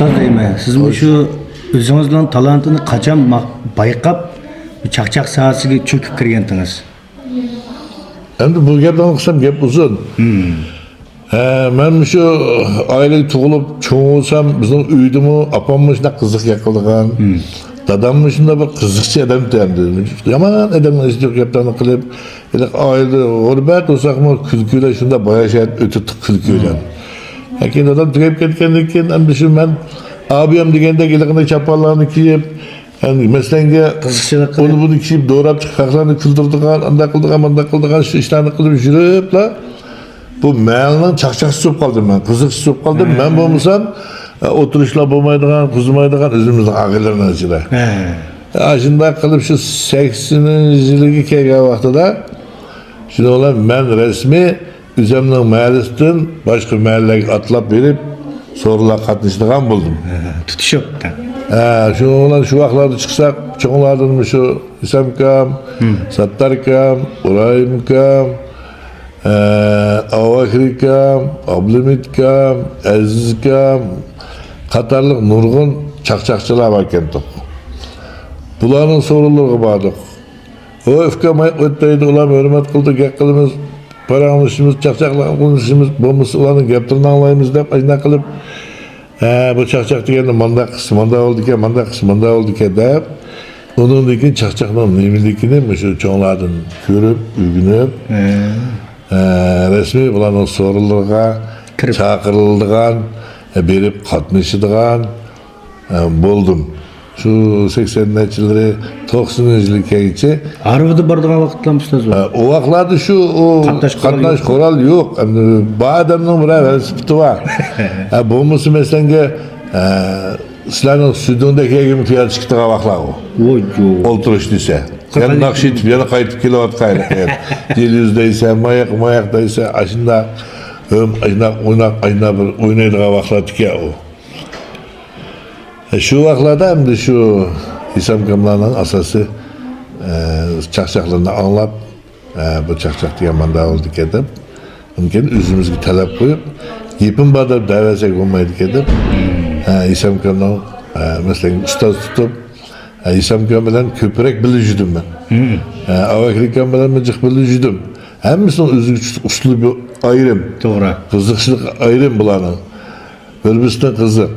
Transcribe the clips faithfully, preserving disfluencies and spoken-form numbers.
ئۇستاز رەھىمە، سىز مۇشۇ ئۆزىڭىزنىڭ تالانتىنى قاچان ما-، بايقاپ، چاقچاق ساھەسىگە چۆكۈپ كىرگەنتىڭىز؟ ئەمدى بۇ گەپنى قىلسام گەپ ئۇزۇن. ھە، مەن مۇشۇ ئائىلىگە تۇغۇلۇپ چوڭ بولسام، بىزنىڭ ئۆيدىمۇ ئاپاممۇ شۇنداق قىزىق گەپ قىلىدىغان، داداممۇ شۇنداق بىر قىزىقچى ئادەم ئىدى. يامان ئادەمنىڭ ئىشى يوق گەپلەرنى قىلىپ، ھېلىقى ئائىلىدە غۇربەت بولساقمۇ كۈلكە بىلەن شۇنداق باياشات ئۆتۈتتۇق كۈلكە بىلەن. كېيىن دادام تۈگەپ كەتكەندىن كېيىن ئەمدى شۇ مەن ئابىيام دېگەندەك ھېلىقىنى چاپانلارنى كىيىپ، يەنى مەسىلەنگە قىزىقچىلىق قىلىپ. ئۇنى بۇنى كىيىپ دوراپ چىقىپ خەقلەرنى كۈلدۈرىدىغان، ئانداق قىلىدىغان، مانداق قىلىدىغان شۇ ئىشلارنى قىلىپ يۈرۈپلا بۇ مەھەللىنىڭ چاقچاقچىسى بولۇپ قالدىم مەن، قىزىقچىسى بولۇپ قالدىم. مەن بولمىسام، ئە، ئولتۇرۇشلار بولمايدىغان، قىزمايدىغان ئۆزىمىزنىڭ ئاغىنىلىرىنىڭ ئىچىدە. ئاشۇنداق قىلىپ شۇ سەكسىنىنچى يىلىغا كەلگەن ۋاقتىدا شۇنىڭ بىلەن مەن رەسمىي ئۆزۈمنىڭ مەھەللىسىدىن باشقا مەھەللىلەرگە ئاتلاپ بېرىپ، سورۇنلارغا قاتنىشىدىغان بولدۇم. تۇتۇشۇپ. ھە، شۇنىڭ بىلەن شۇ ۋاقىتلاردا چىقساق، چوڭلاردىن مۇشۇ ھېسامكام، ساتتاركام، ئىبراھىمكام، ھە، ئاۋاكىركام، ئابلىمىتكام، ئەزىزكام قاتارلىق نۇرغۇن چاقچاقچىلار باركەنتۇق. بۇلارنىڭ سورۇنلىرىغا باردۇق. ئۇ ئۇكام ئۆتەيدۇ، ئۇلار ھۆرمەت قىلدى، گەپ قىلىمىز، پاراڭلىشىمىز، چاقچاقلىق قىلىشىمىز، بولمىسا ئۇلارنىڭ گەپلىرىنى ئاڭلايمىز دەپ ئاشۇنداق قىلىپ، ھە، بۇ چاقچاق دېگەندە مانداق قىلسا مانداق بولىدىكەن، مانداق قىلسا مانداق بولىدىكەن دەپ، ئۇنىڭدىن كېيىن چاقچاقنىڭ نېمىلىكىنى مۇشۇ چوڭلاردىن كۆرۈپ، ئۆگىنىپ، ھە، رەسمىي بۇلارنىڭ سورۇنلىرىغا كىرىپ. چاقىرىلىدىغان، بېرىپ قاتنىشىدىغان، ئە، بولدۇم. شۇ سەكسەن نەچچىلىرى، توقسىنىنچى يىلى كەلگىچە. ھارۋىدا بارىدىغان ۋاقىتلارمۇ ئۇستاز بۇ؟ ئە، ئۇ ۋاقىتلاردا شۇ، ئۇ قاتناش قورال قاتناش يوق. قورال يوق. ئەمدى بار ئادەمنىڭ بىرەر ۋېلىسىپىتى بار. ئە، بولمىسا مەسىلەنگە، ئە، سىلەرنىڭ سۈدۈڭدەك يەرگىمۇ پىيادە چىقىدىغان ۋاقىتلار ئۇ. ۋوي، يوق. ئولتۇرۇش دېسە. يەنە ناخشا ئېيتىپ، يەنە قايتىپ كېلىۋاتقان. دىل يۈز دەيسە، ماياق، ماياق دەيسە، ئاشۇنداق، ھۆم، ئاشۇنداق ئويناپ، ئاشۇنداق بىر ئوينايدىغان ۋاقىتلار ئىكەن ئۇ. شۇ ۋاقىتلاردا ئەمدى شۇ ھېسامكاملارنىڭ ئاساسىي، ئە، چاقچاقلىرىنى ئاڭلاپ، ئە، بۇ چاقچاق دېگەن مانداق بولىدىكەن دەپ، ئۇنىڭ كېيىن ئۆزىمىزگە تەلەپ قويۇپ، گېپىم بار دەپ دەۋەرسەك بولمايدىكەن دەپ، ئە، ھېسامكامنىڭ، ئە، مەسىلەن، ئۇستاز تۇتۇپ، ئە، ھېسامكام بىلەن كۆپرەك بىللە يۈردۈم مەن. ئە، ئاۋاكىركام بىلەن جىق بىللە يۈردۈم. ھەممىسىنىڭ ئۆزىگە ئۇسلۇبى ئايرىم. توغرا. قىزىقچىلىقى ئايرىم بۇلارنىڭ. بىر-بىرسىدىن قىزىق.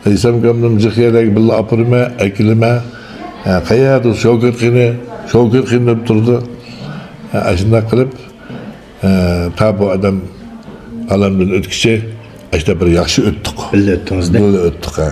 ھېسامكامنىڭ جىق يەرلەرگە بىللە ئاپىرىمەن، ئەكېلىمەن. ھە، قەيەردە شوكەت قېنى، شوكەت قېنى دەپ تۇرىدۇ. ھە، ئاشۇنداق قىلىپ، ھە، تا بۇ ئادەم ئالەمدىن ئۆتكۈچە، ئاشۇنداق بىر ياخشى ئۆتتۇق. بىللە ئۆتتىڭىز-دە. بىللە ئۆتتۇق، ھە.